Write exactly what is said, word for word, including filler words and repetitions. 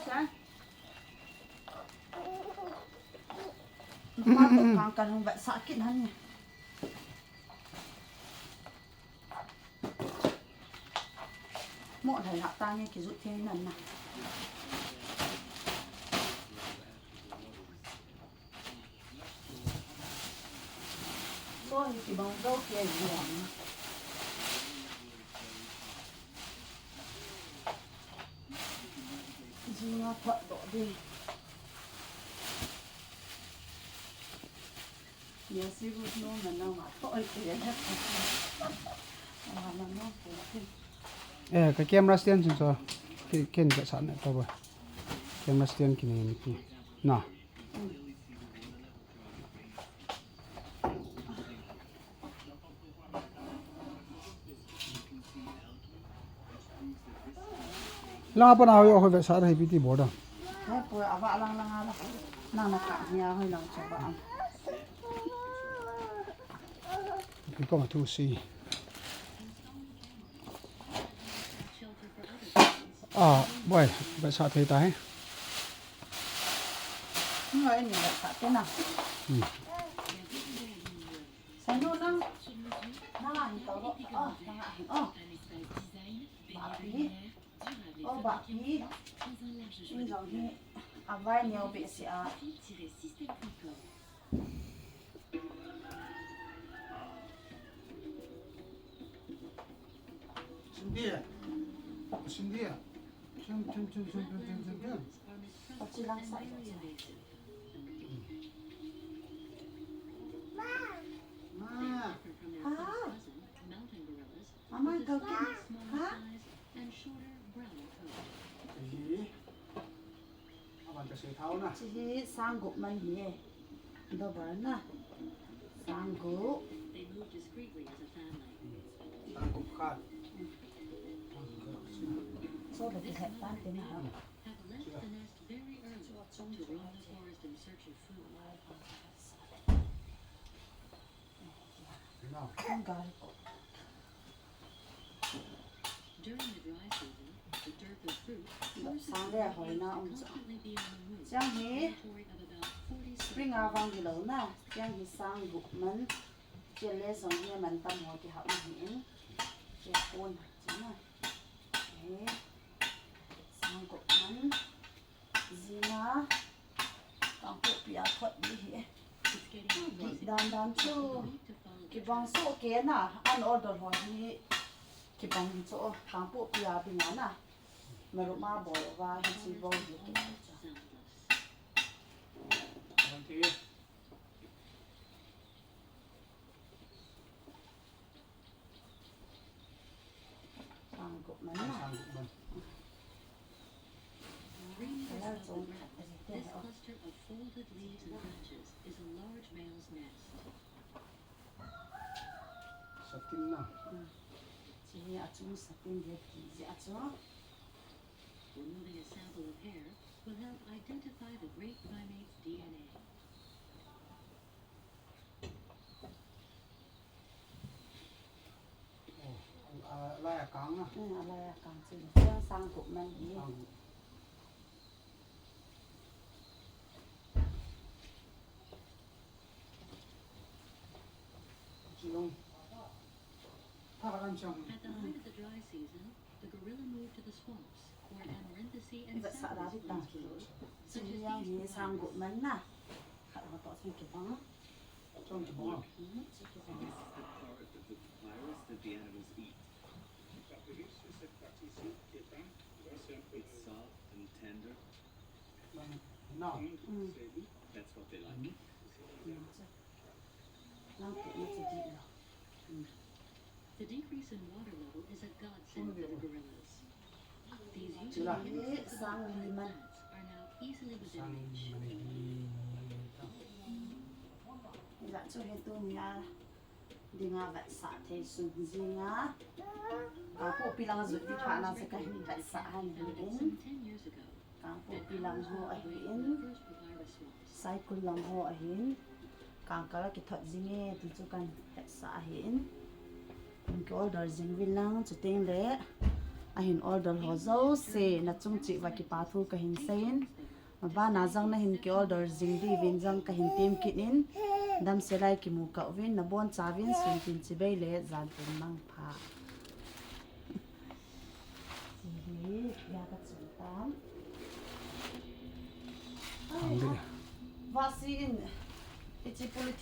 Sa. Mama to kang kan hung vetsah kit han ni. Mo thei ha ta nge kijut thei nan na. So hi kibang zo ke ji. Jinga phat doh ding. Yes, you would know na na ma to ai ke. Ma na no ke. Eh, ka camera stand chu cho. Ki ken ka sa na to ba. Camera stand ki ne ni ki. Na. La pa na ho ho ve sa hi piti border. He pu a va lang lang a la. Nang na ka nia hoi lang cho ba. Ki ko ma thu si. Ah, boy, ba sa thei ta he. Ngai ni ba sa te na. Hmm. Sanu nang. Nang ahin tau lo. Oh, nang ahin. Oh. Bapi. Oh, bapi. Ni jong hi. Avai neo be si a. Cindy. Cindy. Cin, cin, cin. Pachi lang sa. Ma. Ha? Mama, go get. Ha? Hi. Aban ka sei thau na. Chi hi sang gup man hi e. Double na. Sang gup. Sang gup khat. So, the cat tan te na ha. Ang gari ko. During the dry season, the dearth of fruit forces them to constantly be on the move, a territory of about forty square kilometers. Chiang hi spring a vang hi lo na, chiang hi sang gup man, chia le jong hi man tam ho kihap na hi in, chia pon ha, chia na. Eh, sang gup man. Jinga, Kangpokpi a thot ding hi. Dih dan dan chu. Kibang soh kei na, an order ho hi. Kibang chu, Kangpokpi a ding a na. Marup ma bol uva, hichi bol hi kei chu. Sang gup man na. Sang gup man. Green crystal. This cluster of folded leaves and branches is a large male's nest. Satin na. Hmm. Chi hi achung satin dia ti ji achu. Removing a sample of hair will help identify the great primate's D N A. Oh, a, a lai a kang a. Hmm, a lai a kang chu. Sang gup man hi. Sang gup. Kilong. Tha ka kan chang. At the height of the dry season, the gorilla moved to the swamps, where amaranthus and sapwood grow, such as these papyrus. Sang gup man na. Khat ho to sang kibang. This is the part of the papyrus that the animals eat. It's soft and tender. That's what they like. The decrease in water level is a godsend for the gorillas. These usually inexplicable plants are now easily within reach. Ila chu he tu nia dinga vetsah thei sun jinga. Kangpokpi lang jut di pha na se kahin vetsah han hi in. Kangpokpi lang ho ahin, Saikul lang ho ahin, Kangkal a kithot jing e ti chu kan hetsah ahin. Kan ki order jing uvin lang chuteng le Ahin order ho jouse nachung cheh uva kipa thu kahin seiyin. Abana jong nahin ki order jing diuvin jong kahin temkit in. Damsel a kimu kah uvin, nabonchauvin suntin chibai le jantin mangpha. Hiche hi, ya kachun tan. Vasi in, hiche polythene